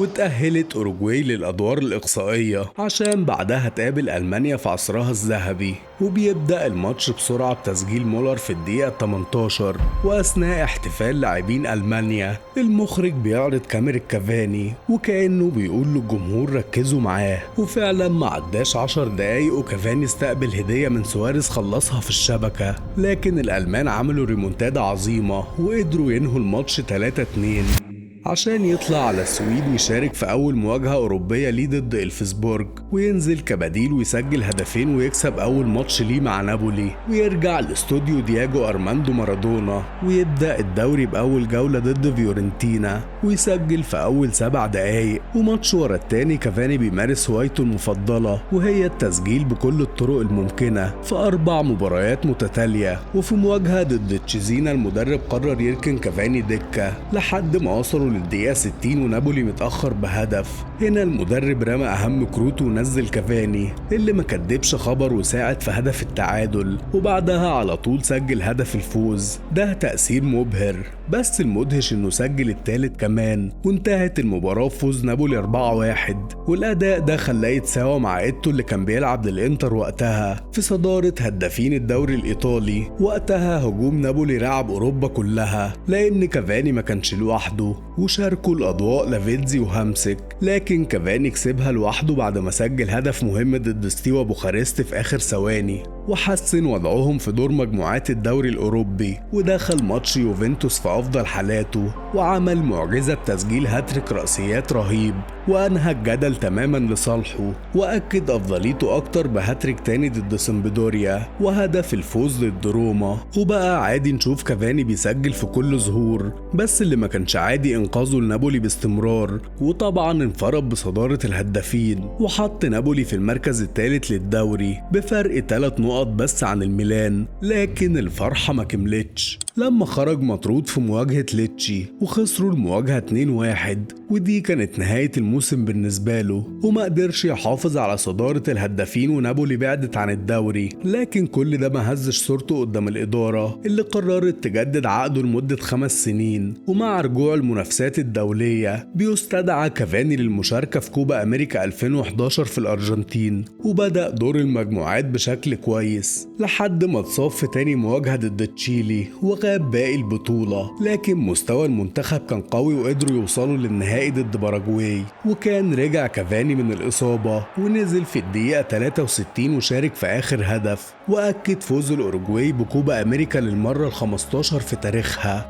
وتأهلت أوروجواي للأدوار الإقصائية عشان بعدها تقابل ألمانيا في عصرها الذهبي. وبيبدأ الماتش بسرعة بتسجيل مولر في الدقيقة 18، وأثناء احتفال لاعبين ألمانيا المخرج بيعرض كاميرا كافاني وكأنه بيقول للجمهور ركزوا معاه، وفعلا ما عداش 10 دقايق وكافاني استقبل هدية من سواريز خلصها في الشبكة، لكن الألمان عملوا ريمونتادا عظيمة وقدروا ينهوا الماتش 3-2 عشان يطلع على السويد ويشارك في أول مواجهة أوروبية ليه ضد إلفسبورج، وينزل كبديل ويسجل هدفين ويكسب أول ماتش ليه مع نابولي، ويرجع لاستوديو دياجو أرماندو مارادونا ويبدأ الدوري بأول جولة ضد فيورنتينا ويسجل في أول 7 دقايق. وماتش ورا التاني كافاني بيمارس هوايته المفضلة وهي التسجيل بكل الطرق الممكنة في 4 مباريات متتالية. وفي مواجهة ضد تشيزينا المدرب قرر يركن كافاني دكة لحد ما وصلوا للدقيقة 60 ونابولي متأخر بهدف. هنا المدرب رمى أهم كروته ونزل كافاني اللي ما كدبش خبر وساعد في هدف التعادل، وبعدها على طول سجل هدف الفوز. ده تأثير مبهر، بس المدهش انه سجل التالت كمان، وانتهت المباراة بفوز نابولي 4-1. والأداء ده خلاه يتساوى مع إيتو اللي كان بيلعب للإنتر وقتها في صدارة هدافين الدوري الإيطالي. وقتها هجوم نابولي رعب أوروبا كلها لأن كافاني ما كانش لوحده، وشاركوا الأضواء لافيتزي وهامسك، لكن كافاني كسبها لوحده بعد ما سجل هدف مهم ضد ستيوا بوخارست في آخر ثواني، وحسن وضعهم في دور مجموعات الدوري الأوروبي. ودخل ماتش يوفنتوس في أفضل حالاته وعمل معجزة بتسجيل هاتريك رأسيات رهيب، وأنهى الجدل تماما لصالحه، وأكد أفضليته أكتر بهاتريك تاني ضد سمبدوريا وهدف الفوز ضد روما. وبقى عادي نشوف كافاني بيسجل في كل ظهور، بس اللي ما كانش عادي إنقاذه لنابولي باستمرار، وطبعا انفرد بصدارة الهدافين وحط نابولي في المركز الثالث للدوري بفرق 3 نقط بس عن الميلان. لكن الفرحة ما كملتش لما خرج مطرود في مواجهة ليتشي وخسروا المواجهة 2-1، ودي كانت نهاية الموسم بالنسبة له، وما قدرش يحافظ على صدارة الهدافين ونابولي بعدت عن الدوري. لكن كل ده ما هزش صورته قدام الإدارة اللي قررت تجدد عقده لمدة 5 سنين. ومع رجوع المنافسات الدولية بيستدعى كافاني للمشاركة في كوبا أمريكا 2011 في الأرجنتين، وبدأ دور المجموعات بشكل كويس لحد ما اتصاب في تاني مواجهة ضد تشيلي وغاب باقي البطولة. لكن مستوى المنتخب كان قوي وقدروا يوصلوا للنهائي ضد باراجواي، وكان رجع كافاني من الإصابة ونزل في الدقيقة 63 وشارك في آخر هدف، وأكد فوز الأوروجواي بكوبا أمريكا للمرة ال15 في تاريخها.